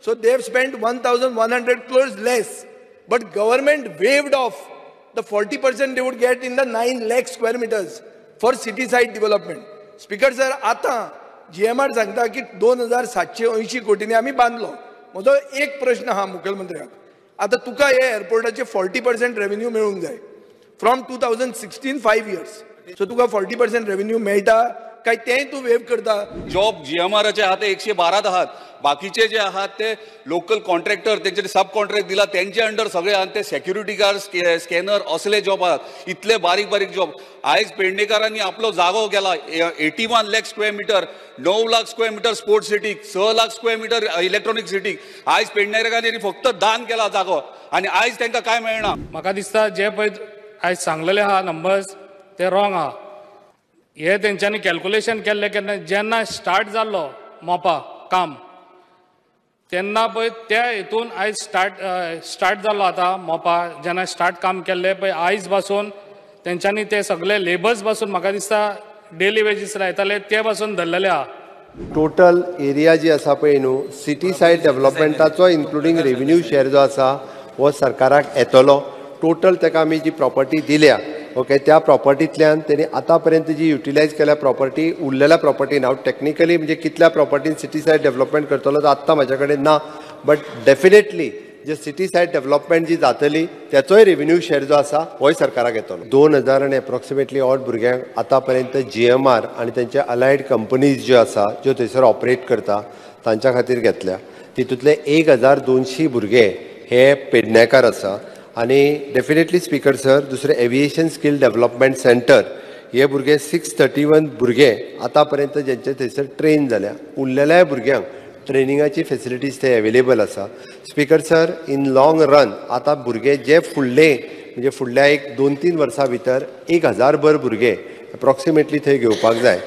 So they have spent 1,100 crores less, but government waived off the 40% they would get in the 9 lakh square meters for city side development. Speaker sir, आता GMR सांगता की 2780 कोटींनी आमी बांदलो. म्हजो एक प्रश्न हा मुख्यमंत्र्याक, आता तुका हे एअरपोर्टाचे 40% रेव्हेन्यू मेळूंक जाय फ्रॉम 2016 5 years. सो तुका 40% रेव्हेन्यू मेळटा काय तेंय तूं वेव करता? जॉब जीएमआराचे आहा ते 112 आहात, बाकीचे जे आहात ते लोकल कॉन्ट्रॅक्टर तेंचे सब कॉन्ट्रॅक्ट दिला तेंचे अंडर सगळे आहात, ते सेक्युरिटी गार्ड स्कॅनर असले जॉब आहात, इतले बारीक बारीक जॉब. आयज पेडणेकारांनी आपलो जागो केला 81 lakh square metre, 9 lakh square metre sports सिटीक, 6 लाख स्क्वेअर मिटर इलेक्ट्रॉनिक सिटीक. आयज पेडणेकारांनी फक्त दान केला जागो आनी आयज तांकां काय मेळना. म्हाका दिसता जे पळय आयज सांगलेले आहा नंबर्स ते रॉंग आहा. हे तेंच्यांनी कॅल्कुलेशन केल्लें केन्ना जेन्ना स्टार्ट जाल्लो मोपा काम तेन्ना पळय त्या हितून आयज स्टार्ट जाल्लो. आतां मोपा जेन्ना स्टार्ट काम केल्लें पळय आयज पासून तेंच्यांनी ते सगळे लेबर्स पासून म्हाका दिसता डेली वेजीस लायताले ते पासून धरलेले आहा. टोटल एरिया जी आसा पळय न्हू सिटी सायड डेव्हलपमेंटाचो इन्क्लुडींग रेव्हेन्यू शेअर जो आसा हो सरकाराक येतलो. टोटल ताका आमी जी प्रॉपर्टी दिल्या ओके त्या प्रॉपर्टींतल्यान तेणी आतां पर्यंत जी युटिलायज केल्या प्रॉपर्टी उरलेल्या प्रॉपर्टीन हांव टॅक्निकली म्हणजे कितल्या प्रॉपर्टीन सिटी सायड डेव्हलपमेंट करतलो तो आत्तां म्हाज्या कडेन ना, but definitely J city side development जी जातली त्याचोय रेव्हेन्यू शेअर जो आसा होय सरकाराक येतलो. 2000 आनी एप्रॉक्सिमेटली ऑड भुरग्यांक आतां पर्यंत जीएमआर आनी तेंचे अलायड कंपनीज ज्यो आसा ज्यो थंयसर ऑपरेट करता तांच्या खातीर घेतल्या. तितूंतले 1200 भुरगे हे पेडणेकार आसा. आनी डेफिनेटली स्पीकर सर दुसरें एविएशन स्कील डेव्हलपमेंट सेंटर हे भुरगे 631 भुरगे आतां पर्यंत जेंचे थंयसर ट्रेन जाल्या. उरलेल्या भुरग्यांक ट्रेनिंगाची फेसिलिटीज थंय अवेलेबल आसा. Speaker sir in long run आतां भुरगे जे फुडले म्हणजे फुडल्या एक 2-3 वर्सां भितर 1000 भर भुरगे एप्रॉक्सिमेटली थंय घेवपाक जाय.